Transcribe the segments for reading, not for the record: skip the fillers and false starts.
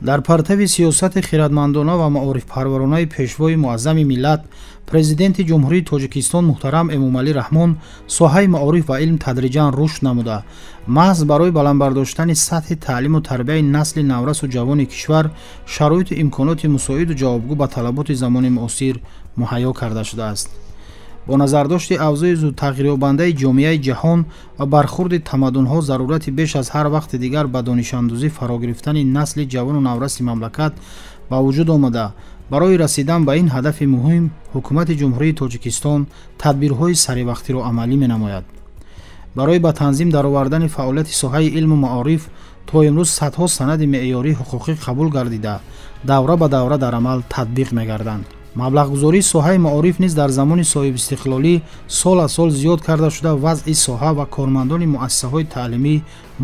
Дар партави сиёсати хиратмандона ва маорифпарваронаи пешвои муаззами миллат, Президенти Ҷумҳурии Тоҷикистон муҳтарам Эмомалӣ Раҳмон, соҳаи маориф ва илм тадриҷан рушд намуда, маҳз барои баланд бардоштани сатҳи таълиму тарбияи насли наврасу ҷавони кишвар шароиту имконоти мусоиду ҷавобгӯ ба талаботи замони муосир муҳайё карда шудааст. Бо назардошти авзои зудтағйирёбандаи ҷомеаи ҷаҳон ва бархурди тамаддунҳо, зарурати беш аз ҳар вақти дигар ба донишандӯзӣ фаро гирифтани насли ҷавону навраси мамлакат ба вуҷуд омада, барои расидан ба ин ҳадафи муҳим Ҳукумати Ҷумҳурии Тоҷикистон тадбирҳои саривақтиро амалӣ менамояд. Барои ба танзим даровардани фаъолияти соҳаи илму маориф то имрӯз садҳо санади меъёрии ҳуқуқӣ қабул гардида, давра ба давра дар амал татбиқ мегарданд. Маблағгузории соҳаи маориф низ дар замони соҳибистиқлолӣ сол аз сол зиёд карда шуда, вазъи соҳа ва кормандони муассисаҳои таълимӣ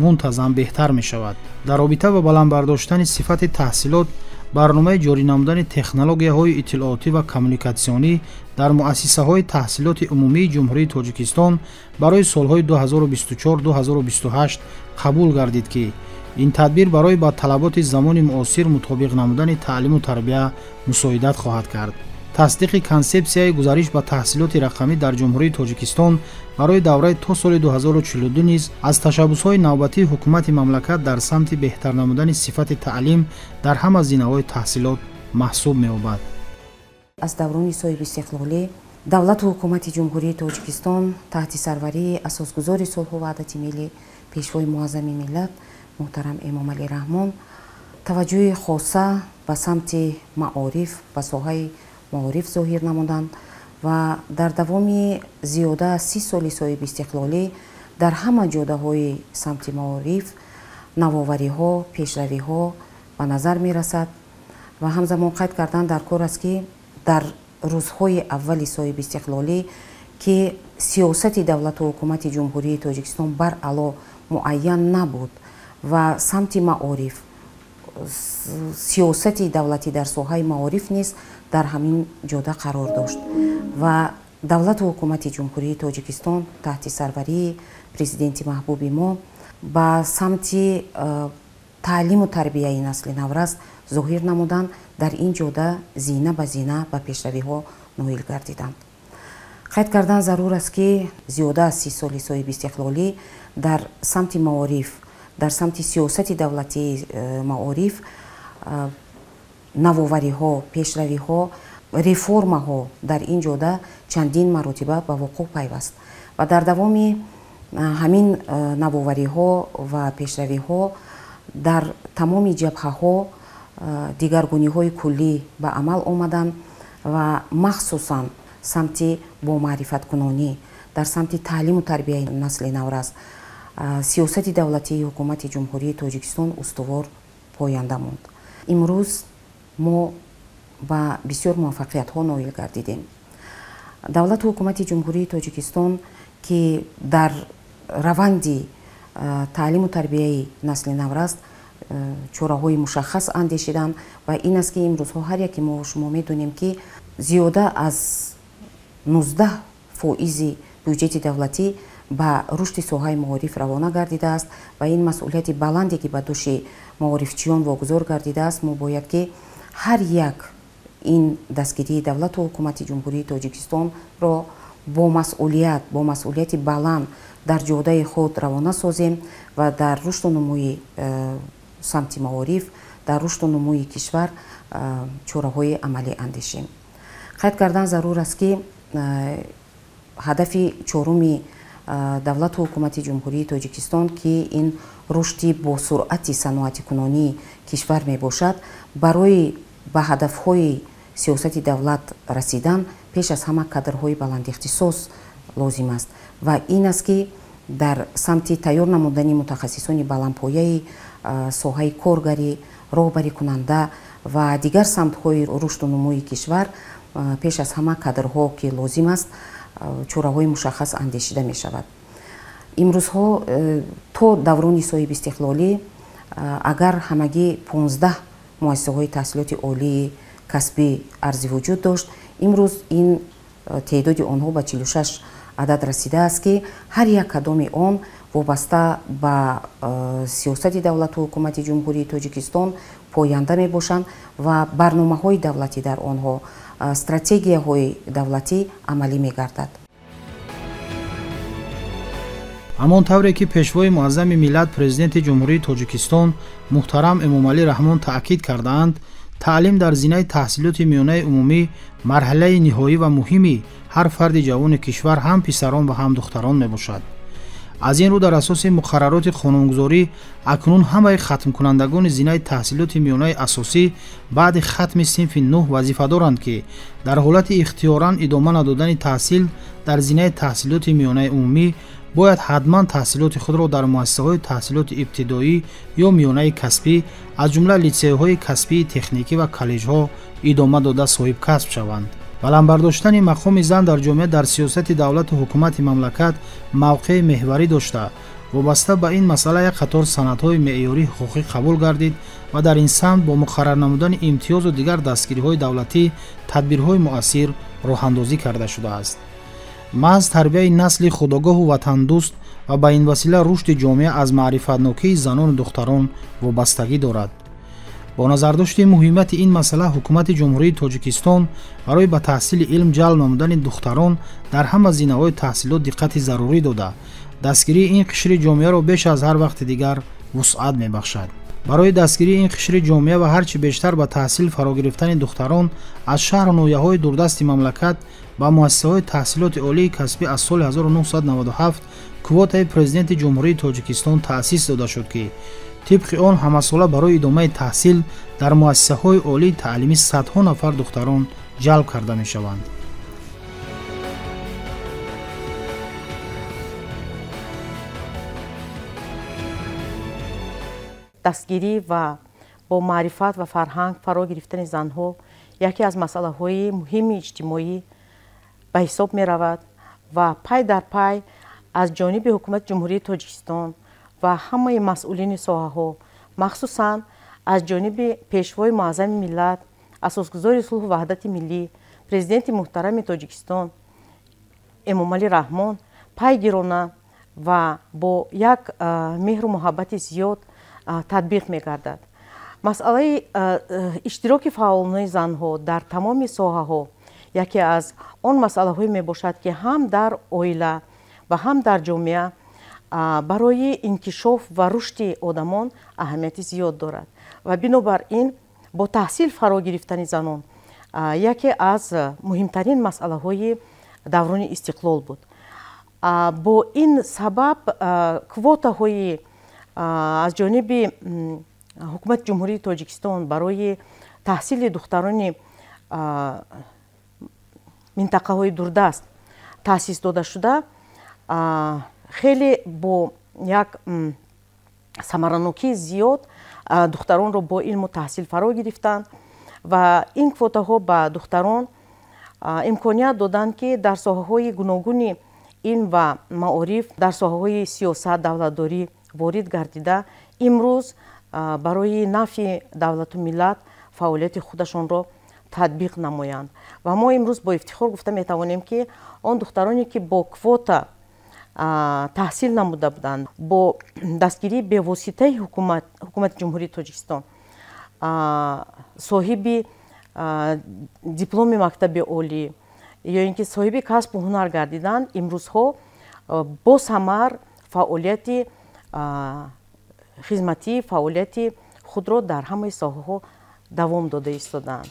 мунтазам беҳтар мешавад. Дар робита ба баланд бардоштани сифати таҳсилот, барномаи ҷорӣ намудани технологияҳои иттилоотӣ ва коммуникатсионӣ дар муассисаҳои таҳсилоти умумии Ҷумҳурии Тоҷикистон барои солҳои 2024-2028 қабул гардид, ки ин тадбир барои ба талаботи замони муосир мутобиқ намудани таълиму тарбия мусоидат хоҳад кард. Тасдиқи консепсияи гузариш ба таҳсилоти рақамӣ дар Ҷумҳурии Тоҷикистон барои давраи то соли 2042 низ аз ташаббусҳои навбатии ҳукумати мамлакат дар самти беҳтар намудани сифати таълим дар ҳама зинаҳои таҳсилот маҳсуб меёбад. Аз даврони соҳибистиқлолӣ давлату ҳукумати Ҷумҳурии Тоҷикистон таҳти сарварии асосгузори сулҳу ваҳдати миллӣ, пешвои муаззами миллат муҳтарам Эмомалӣ Раҳмон таваҷҷӯҳи хоса ба самти маориф, ба соҳаи маориф зоҳир намуданд ва дар давоми зиёда аз 30 соли соҳибистиқлолӣ дар ҳама ҷодаҳои самти маориф навовариҳо, пешравиҳо ба назар мерасад. Ва ҳамзамон қайд кардан дар кор аст, ки дар рӯзҳои аввали соҳибистиқлолӣ, ки сиёсати давлату ҳукумати Ҷумҳурии Тоҷикистон баръало муайян набуд ва самти маориф, сиёсати давлатӣ дар соҳаи маориф низ дар ҳамин ҷода қарор дошт ва давлату ҳукумати Ҷумҳурии Тоҷикистон таҳти сарварии президенти маҳбуби мо ба самти таълиму тарбияи насли наврас зоҳир намуданд, дар ин ҷода зина ба зина ба пешравиҳо ноил гардиданд. Қайд кардан зарур аст, ки зиёда аз 30 соли соҳибистиқлолӣ дар самти маориф, дар самти сиёсати давлатии маориф навовариҳо, пешравиҳо, реформаҳо дар ин ҷода чандин маротиба ба вуқӯъ пайваст ва дар давоми ҳамин навовариҳо ва пешравиҳо дар тамоми ҷабҳаҳо дигаргуниҳои куллӣ ба амал омаданд ва махсусан самти бомаърифаткунонӣ, дар самти таълиму тарбияи насли наврас сиёсати давлатии ҳукумати Ҷумҳурии Тоҷикистон устувор поянда монд. Имрӯз мо ба бисёр муваффақиятҳо ноил гардидем. Давлату ҳукумати Ҷумҳурии Тоҷикистон, ки дар раванди таълиму тарбияи насли наврас чораҳои мушаххас андешиданд ва ин аст, ки имрӯзҳо ҳар яке мо шумо медонем, ки зиёда аз 19 фоизи бюҷети давлатӣ ба рушди соҳаи маориф равона гардидааст ва ин масъулияти баланде, ки ба дӯши маорифчиён вогузор гардидааст, мо бояд, ки ҳар як ин дастгирии давлату ҳукумати Ҷумҳурии Тоҷикистонро бо масъулият, бо масъулияти баланд дар ҷодаи худ равона созем ва дар рушду нумӯи самти маориф, дар рушду нумӯи кишвар чораҳои амалӣ андешем. Қайд кардан зарур аст, ки ҳадафи чоруми давлату ҳукумати Ҷумҳурии Тоҷикистон, ки ин рушди босуръати саноатикунонии кишвар мебошад, барои ба ҳадафҳои сиёсати давлат расидан пеш аз ҳама кадрҳои баландихтисос лозим аст ва ин аст, ки дар самти тайёр намудани мутахассисони баландпояи соҳаи коргарӣ, роҳбарикунанда ва дигар самтҳои рушду нумӯи кишвар пеш аз ҳама кадрҳо, ки лозим аст, чораҳои мушаххас андешида мешавад. Имрӯзҳо то даврони соҳибистиқлолӣ агар ҳамагӣ 15 муассисаҳои таҳсилоти олии касбӣ арзи вуҷуд дошт, имрӯз ин теъдоди онҳо ба 46 адад расидааст, ки ҳар як кадоми он вобаста ба сиёсати давлату ҳукумати Ҷумҳурии Тоҷикистон поянда мебошанд ва барномаҳои давлатӣ дар онҳо, стратегияҳои давлатӣ амалӣ мегардад. Ҳамон тавре ки Пешвои муаззами миллат, Президенти Ҷумҳурии Тоҷикистон муҳтарам Эмомалӣ Раҳмон таъкид кардаанд, таълим дар зинаи таҳсилоти миёнаи умумӣ марҳилаи ниҳоӣ ва муҳими ҳар фарди ҷавони кишвар, ҳам писарон ва ҳам духтарон мебошад. Аз ин рӯ, дар асоси муқаррароти қонунгузорӣ акнун ҳамаи хатмкунандагони зинаи таҳсилоти миёнаи асосӣ баъди хатми синфи 9 вазифа доранд, ки дар ҳолати ихтиёран идома надодани таҳсил дар зинаи таҳсилоти миёнаи умумӣ бояд ҳатман таҳсилоти худро дар муассисаҳои таҳсилоти ибтидоӣ ё миёнаи касбӣ, аз ҷумла литсейҳои касбии техникӣ ва коллеҷҳо идома дода соҳибкасб шаванд. Баланд бардоштани мақоми зан дар ҷомеа дар сиёсати давлату ҳукумати мамлакат мавқеи меҳварӣ дошта, вобаста ба ин масъала як қатор санадҳои меъёрии ҳуқуқӣ қабул гардид ва дар ин самт бо муқаррар намудани имтиёзу дигар дастгириҳои давлатӣ тадбирҳои муассир роҳандозӣ карда шудааст. Маҳз тарбияи насли худогоҳу ватандӯст ва ба ин васила рушди ҷомеа аз маърифатнокии занону духтарон вобастагӣ дорад. Бо назардошти муҳимияти ин масъала ҳукумати Ҷумҳурии Тоҷикистон барои ба таҳсили илм ҷалб намудани духтарон дар ҳама зинаҳои таҳсилот диққати зарурӣ дода, дастгирии ин қишри ҷомеаро беш аз ҳар вақти дигар вусъат мебахшад. Барои дастгирии ин қишри ҷомеа ва ҳарчи бештар ба таҳсил фаро гирифтани духтарон аз шаҳру ноҳияҳои дурдасти мамлакат ба муассисаҳои таҳсилоти олии касбӣ аз соли 1997 квотаи Президенти Ҷумҳурии Тоҷикистон таъсис дода шуд, ки тибқи он ҳамасола барои идомаи таҳсил дар муассисаҳои олии таълимӣ садҳо нафар духтарон ҷалб карда мешаванд. Дастгирӣ ва бо маърифат ва фарҳанг фаро гирифтани занҳо яке аз масъалаҳои муҳими иҷтимоӣ ба ҳисоб меравад ва пай дар пай аз ҷониби ҳукумати Ҷумҳурии Тоҷикистон ва ҳамаи масъулини соҳаҳо, махсусан аз ҷониби Пешвои муаззами миллат, асосгузори сулҳу ваҳдати миллӣ, Президенти муҳтарами Тоҷикистон Эмомалӣ Раҳмон пайгирона ва бо як меҳру муҳаббати зиёд татбиқ мегардад. Масъалаи иштироки фаъолонаи занҳо дар тамоми соҳаҳо яке аз он масъалаҳое мебошад, ки ҳам дар оила ва ҳам дар ҷомеа барои инкишоф ва рушди одамон аҳамияти зиёд дорад. Ва бинобар ин бо таҳсил фаро гирифтани занон яке аз муҳимтарин масъалаҳои даврони истиқлол буд. Бо ин сабаб квотаҳои аз ҷониби ҳукумати Ҷумҳурии Тоҷикистон барои таҳсили духтарони минтақаҳои дурдаст таъсис дода шуда хеле бо як самаранокии зиёд духтаронро бо илму таҳсил фаро гирифтанд ва ин квотаҳо ба духтарон имконият доданд, ки дар соҳаҳои гуногуни илм ва маориф, дар соҳаҳои сиёсат, давлатдорӣ ворид гардида, имрӯз барои нафъи давлату миллат фаъолияти худашонро татбиқ намоянд. Ва мо имрӯз бо ифтихор гуфта метавонем, ки он духтароне, ки бо квота таҳсил намуда буданд, бо дастгирии бевоситаи ҳукумати Ҷумҳурии Тоҷикистон соҳиби дипломи мактаби олӣ ё ин ки соҳиби касбу ҳунар гардиданд, имрӯзҳо бо самар фаъолияти хизматӣ, фаъолияти худро дар ҳамаи соҳаҳо давом дода истодаанд.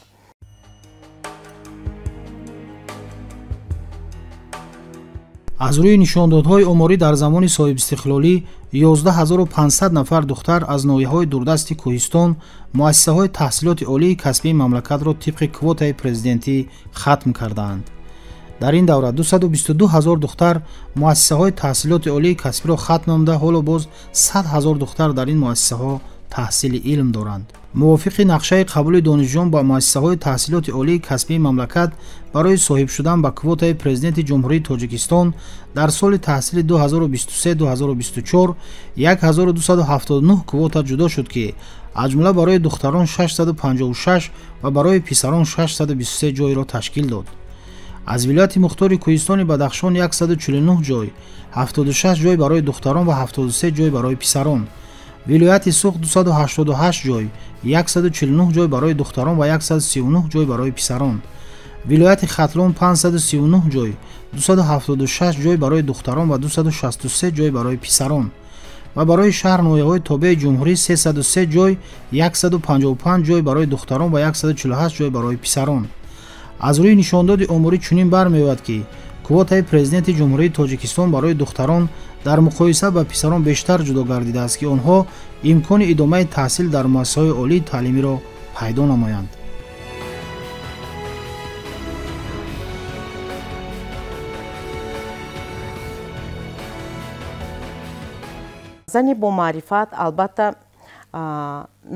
Аз рӯи нишондодҳои оморӣ дар замони соҳибистиқлолӣ 11500 нафар духтар аз ноҳияҳои дурдасти кӯҳистон муассисаҳои таҳсилоти олии касбии мамлакатро тибқи квотаи президентӣ хатм кардаанд. Дар ин давра 222 ҳазор духтар муассисаҳои таҳсилоти олии касбиро хатм намуда, ҳоло боз 100 ҳазор духтар дар ин муассисаҳо таҳсили илм доранд. Мувофиқи нақшаи қабули донишҷӯён ба муассисаҳои таҳсилоти олии касбии мамлакат барои соҳиб шудан ба квотаи Президенти Ҷумҳурии Тоҷикистон дар соли таҳсили 2023-2024 1279 квота ҷудо шуд, ки аз ҷумла барои духтарон 656 ва барои писарон 623 ҷойро ташкил дод. Аз вилояти мухтори Кӯҳистони Бадахшон 149 ҷой, 76 ҷой барои духтарон ва 73 ҷой барои писарон. Вилояти Суғд 288 ҷой, 149 ҷой барои духтарон ва 139 ҷой барои писарон. Вилояти Хатлон 539 ҷой, 276 ҷой барои духтарон ва 263 ҷой барои писарон. Ва барои шаҳр ноҳияҳои тобеи ҷумҳурӣ 303 ҷой, 155 ҷой барои духтарон ва 148 ҷой барои писарон. Аз рӯи нишондоди оморӣ чунин бармеояд, ки квотаи президенти Ҷумҳурии Тоҷикистон барои духтарон дар муқоиса ба писарон бештар ҷудо гардидааст, ки онҳо имкони идомаи таҳсил дар муассисаҳои олии таълимиро пайдо намоянд. Зани бомаърифат албатта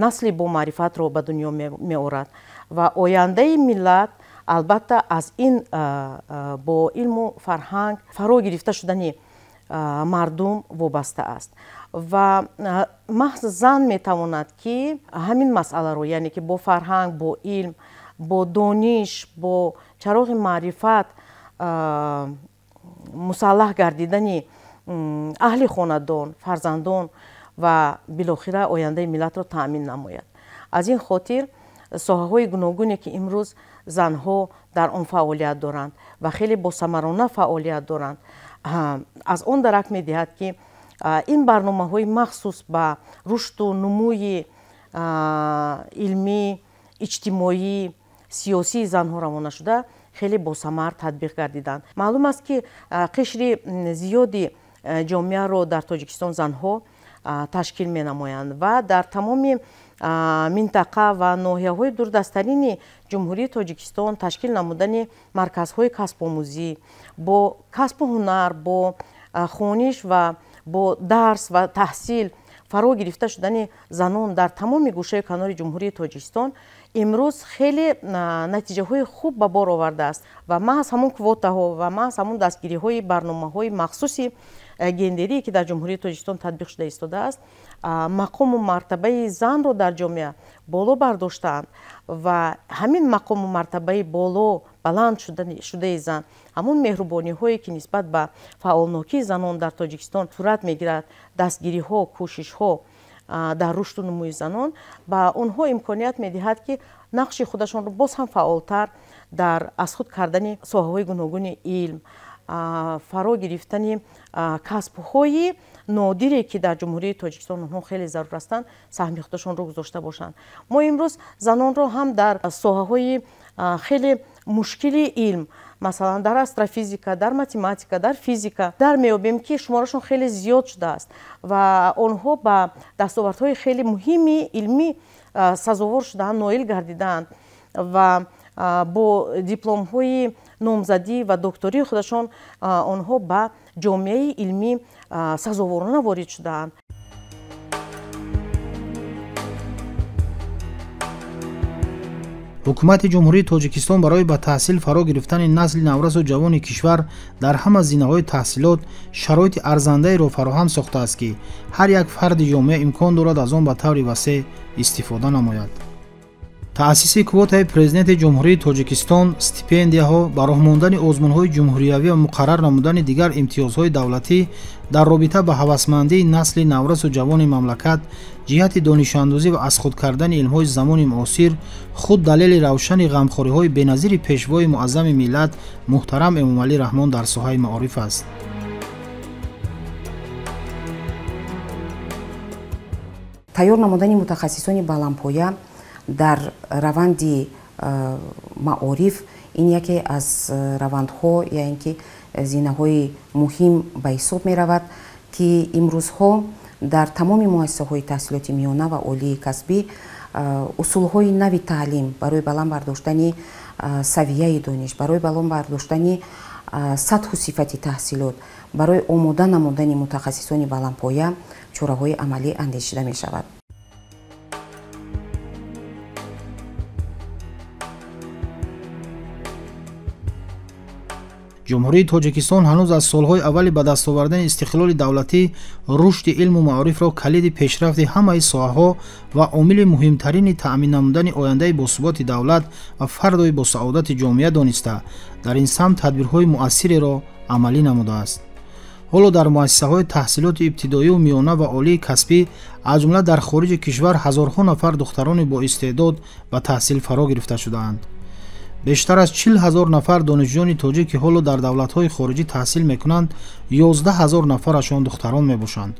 насли бомаърифатро ба дунё меорад ва ояндаи миллат албатта аз ин бо илму фарҳанг фаро гирифта шудани мардум вобаста аст. Ва маҳз зан метавонад, ки ҳамин масъаларо, яъне ки бо фарҳанг, бо илм, бо дониш, бо чароғи маърифат мусаллаҳ гардидани аҳли хонадон, фарзандон ва билохира ояндаи миллатро таъмин намояд. Аз ин хотир соҳаҳои гуногуне, ки имрӯз занҳо дар он фаъолият доранд ва хеле босамарона фаъолият доранд, аз он дарак медиҳад, ки ин барномаҳои махсус ба рушду нумӯи илмӣ, иҷтимоӣ, сиёсии занҳо равона шуда хеле босамар татбиқ гардиданд. Маълум аст, ки қишри зиёди ҷомеаро дар Тоҷикистон занҳо ташкил менамоянд ва дар тамоми минтақа ва ноҳияҳои дурдасттарини Ҷумҳурии Тоҷикистон ташкил намудани марказҳои касбомӯзӣ бо касбу ҳунар, бо хониш ва бо дарс ва таҳсил фаро гирифта шудани занон дар тамоми гӯшаи канори Ҷумҳурии Тоҷикистон имрӯз хеле натиҷаҳои хуб ба бор овардааст ва маҳз ҳамон квотаҳо ва маҳз ҳамон дастгириҳои барномаҳои махсуси гендерие, ки дар Ҷумҳурии Тоҷикистон татбиқ шуда истодааст, мақому мартабаи занро дар ҷомеа боло бардоштаанд ва ҳамин мақому мартабаи боло баланд шудаи зан, ҳамон меҳрубониҳое, ки нисбат ба фаъолнокии занон дар Тоҷикистон сурат мегирад, дастгириҳо, кӯшишҳо дар рушду нумӯи занон ба онҳо имконият медиҳад, ки нақши худашонро боз ҳам фаъолтар дар аз худ кардани соҳаҳои гуногуни илм, фаро гирифтани касбҳои нодире, ки дар Ҷумҳурии Тоҷикистон онҳо хеле зарур ҳастанд, саҳми худашонро гузошта бошанд. Мо имрӯз занонро ҳам дар соҳаҳои хеле мушкили илм, масалан дар астрофизика, дар математика, дар физика дар меёбем, ки шуморашон хеле зиёд шудааст ва онҳо ба дастовардҳои хеле муҳими илмӣ сазовор шудаанд, ноил гардидаанд ва бо дипломҳои номзадӣ ва доктории худашон онҳо ба ҷомеаи илмӣ сазоворона ворид шудаанд. Ҳукумати Ҷумҳурии Тоҷикистон барои ба таҳсил фаро гирифтани насли наврасу ҷавони кишвар дар ҳама зинаҳои таҳсилот шароити арзандаеро фароҳам сохтааст, ки ҳар як фарди ҷомеа имкон дорад аз он ба таври васеъ истифода намояд. Таъсиси квотаи президенти Ҷумҳурии Тоҷикистон, стипендияҳо, ба роҳ мондани озмунҳои ҷумҳуриявӣ ва муқаррар намудани дигар имтиёзҳои давлатӣ дар робита ба ҳавасмандии насли наврасу ҷавони мамлакат ҷиҳати донишандозӣ ва аз худ кардани илмҳои замони муосир худ далели равшани ғамхориҳои беназири пешвои муаззами миллат муҳтарам Эмомалӣ Раҳмон дар соҳаи маориф аст. Тайёр намудани мутахассисони баландпоя дар раванди маориф ин яке аз равандҳо, ё ин ки зинаҳои муҳим ба ҳисоб меравад, ки имрӯзҳо дар тамоми муассисаҳои таҳсилоти миёна ва олии касбӣ усулҳои нави таълим барои баланд бардоштани савияи дониш, барои баланд бардоштани сатҳу сифати таҳсилот, барои омода намудани мутахассисони баландпоя чораҳои амалӣ андешида мешавад. Ҷумҳурии Тоҷикистон ҳанӯз аз солҳои аввали ба даст овардани истиқлоли давлатӣ рушди илму маорифро калиди пешрафти ҳамаи соҳаҳо ва омили муҳимтарини таъмин намудани ояндаи босуботи давлат ва фардои босаодати ҷомеа дониста, дар ин самт тадбирҳои муассиреро амалӣ намудааст. Ҳоло дар муассисаҳои таҳсилоти ибтидоию миёна ва олии касбӣ, аз ҷумла дар хориҷи кишвар, ҳазорҳо нафар духтарони боистеъдод ба таҳсил фаро гирифта шудаанд. Бештар аз 40 ҳазор нафар донишҷӯёни тоҷик, ки ҳоло дар давлатҳои хориҷӣ таҳсил мекунанд, 11 ҳазор нафарашон духтарон мебошанд.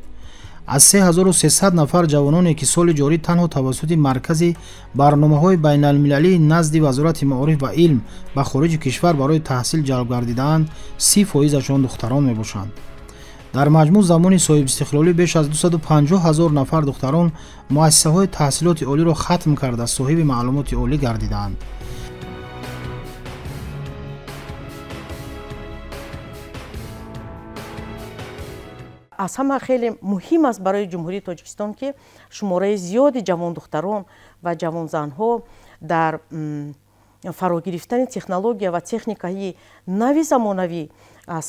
Аз 3300 нафар ҷавононе, ки соли ҷорӣ танҳо тавассути маркази барномаҳои байналмилалии назди Вазорати маориф ва илм ба хориҷи кишвар барои таҳсил ҷалб гардидаанд, 30 фоизашон духтарон мебошанд. Дар маҷмӯъ замони соҳибистиқлолӣ беш аз 250 ҳазор нафар духтарон муассисаҳои таҳсилоти олиро хатм карда соҳиби маълумоти олӣ гардидаанд. Аз ҳама хеле муҳим аст барои Ҷумҳурии Тоҷикистон, ки шумораи зиёди ҷавондухтарон ва ҷавонзанҳо дар фарогирифтани технология ва техникаи нави замонавӣ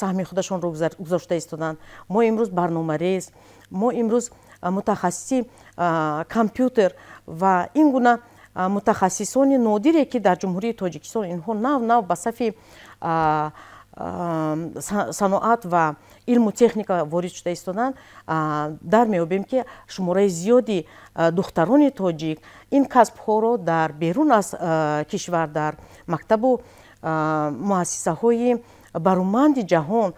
саҳми худашонро гузошта истоданд. Мо имрӯз барномарез, мо имрӯз мутахассиси компютер ва ин гуна мутахассисони нодире, ки дар Ҷумҳурии Тоҷикистон инҳо нав-нав ба сафи саноат ва илму техника ворид шуда истоданд, дар меёбем, ки шумораи зиёди духтарони тоҷик ин касбҳоро дар берун аз кишвар, дар мактабу муассисаҳои баруманди ҷаҳон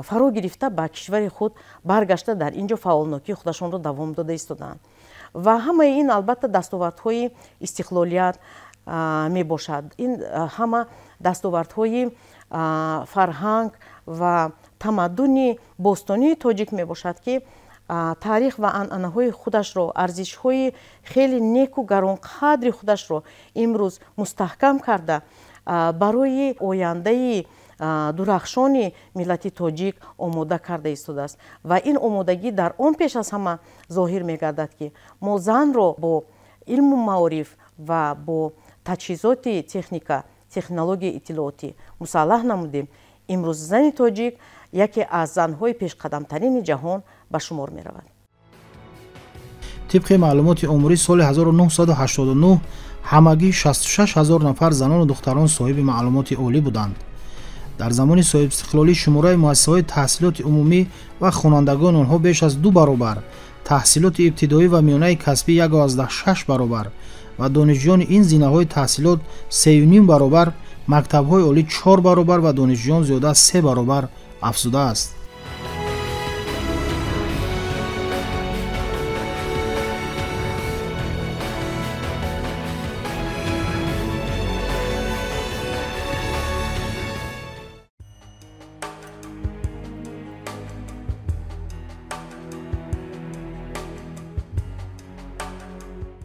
фаро гирифта ба кишвари худ баргашта дар ин ҷо фаъолнокии худашонро давом дода истоданд. Ва ҳамаи ин албатта дастовардҳои истиқлолият мебошад. Ин ҳама дастовардҳои фарҳанг ва тамаддуни бостонии тоҷик мебошад, ки таърих ва анъанаҳои худашро, арзишҳои хеле неку гаронқадри худашро имрӯз мустаҳкам карда барои ояндаи дурахшони миллати тоҷик омода карда истодааст. Ва ин омодагӣ дар он пеш аз ҳама зоҳир мегардад, ки мо занро бо илму маориф ва бо таҷҳизоти техника, технологияи иттилоотӣ мусаллаҳ намудем. Имрӯз зани тоҷик яке аз занҳои пешқадамтарини ҷаҳон ба шумор меравад. Тибқи маълумоти оморӣ, соли 1989 ҳамагӣ 66 ҳазор нафар занону духтарон соҳиби маълумоти олӣ буданд. Дар замони соҳибистиқлолӣ шумораи муассисаҳои таҳсилоти умумӣ ва хонандагони онҳо беш аз 2 баробар, таҳсилоти ибтидоӣ ва миёнаи касбӣ 1,6 баробар ва донишҷӯёни ин зинаҳои таҳсилот 3,5 баробар, мактабҳои олӣ 4 баробар ва донишҷӯён зиёда аз 3 баробар афзудааст.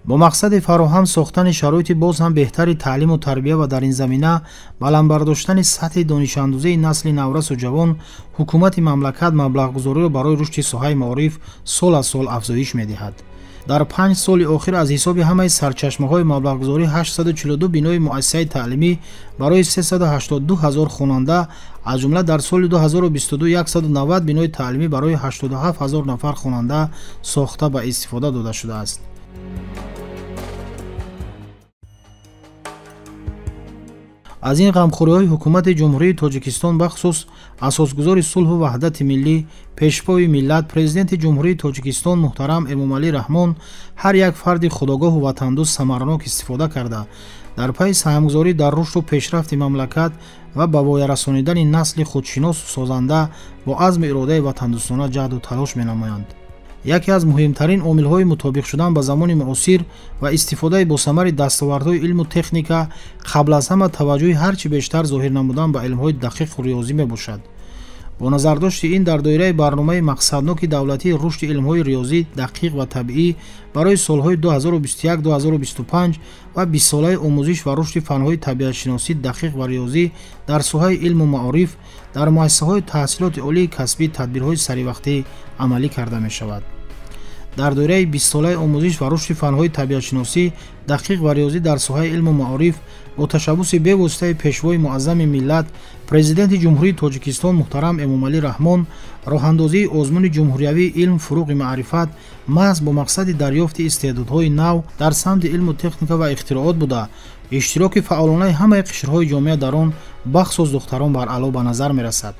Бо мақсади фароҳам сохтани шароити боз ҳам беҳтари таълиму тарбия ва дар ин замина баланд бардоштани сатҳи донишандӯзии насли наврасу ҷавон, ҳукумати мамлакат маблағгузориро барои рушди соҳаи маориф сол аз сол афзоиш медиҳад. Дар 5 соли охир аз ҳисоби ҳамаи сарчашмаҳои маблағгузорӣ 842 бинои муассисаи таълимӣ барои 382 ҳазор хонанда, аз ҷумла дар соли 2022 190 бинои таълимӣ барои 87 ҳазор нафар хонанда сохта ба истифода дода шудааст. Аз ин ғамхориҳои ҳукумати Ҷумҳурии Тоҷикистон, бахусус асосгузори сулҳу ваҳдати миллӣ, пешвои миллат, Президенти Ҷумҳурии Тоҷикистон муҳтарам Эмомалӣ Раҳмон ҳар як фарди худогоҳу ватандӯст самаранок истифода карда, дар пайи саҳмгузорӣ дар рушду пешрафти мамлакат ва ба воя расонидани насли худшиносу созанда бо азму иродаи ватандӯстона ҷаҳду талош менамоянд. Яке аз муҳимтарин омилҳои мутобиқ шудан ба замони муосир ва истифодаи босамари дастовардҳои илму техника қабл аз ҳама таваҷҷӯҳи ҳар чӣ бештар зоҳир намудан ба илмҳои дақиқу риёзӣ мебошад. Бо назардошти ин дар доираи барномаи мақсадноки давлатии рушди илмҳои риёзӣ, дақиқ ва табиӣ барои солҳои 2021-2025 ва 20-солаи омӯзиш ва рушди фанҳои табиатшиносӣ, дақиқ ва риёзӣ дар соҳаи илму маориф дар муассисаҳои таҳсилоти олии касбӣ тадбирҳои саривақтӣ амалӣ карда мешавад. Дар доираи 20-солаи омӯзиш ва рушди фанҳои табиатшиносӣ, дақиқ ва риёзӣ дар соҳаи илму маориф бо ташаббуси бевоситаи Пешвои муаззами миллат, Президенти Ҷумҳурии Тоҷикистон муҳтарам Эмомалӣ Раҳмон роҳандозии озмуни ҷумҳуриявии илм фуруғи маърифат маҳз бо мақсади дарёфти истеъдодҳои нав дар самти илму техника ва ихтироот буда, иштироки фаъолонаи ҳамаи қишрҳои ҷомеа дар он, бахусус духтарон, баръало ба назар мерасад.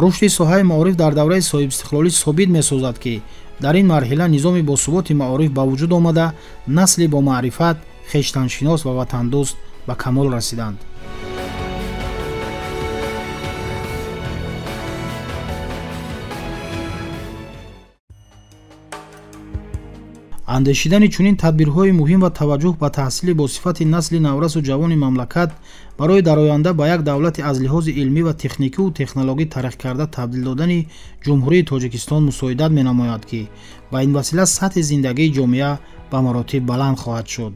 Рушди соҳаи маориф дар давраи соҳибистиқлолӣ собит месозад, ки дар ин марҳила низоми босуботи маориф ба вуҷуд омада, насли бомаърифат, хештаншинос ва ватандӯст ба камол расиданд. Андешидани чунин тадбирҳои муҳим ва таваҷҷӯҳ ба таҳсили бо сифати насли наврасу ҷавони мамлакат барои дар оянда ба як давлати аз лиҳози илмӣ ва техникиву технологӣ тараққикарда табдил додани Ҷумҳурии Тоҷикистон мусоидат менамояд, ки ба ин васила сатҳи зиндагии ҷомеа ба маротиб баланд хоҳад шуд.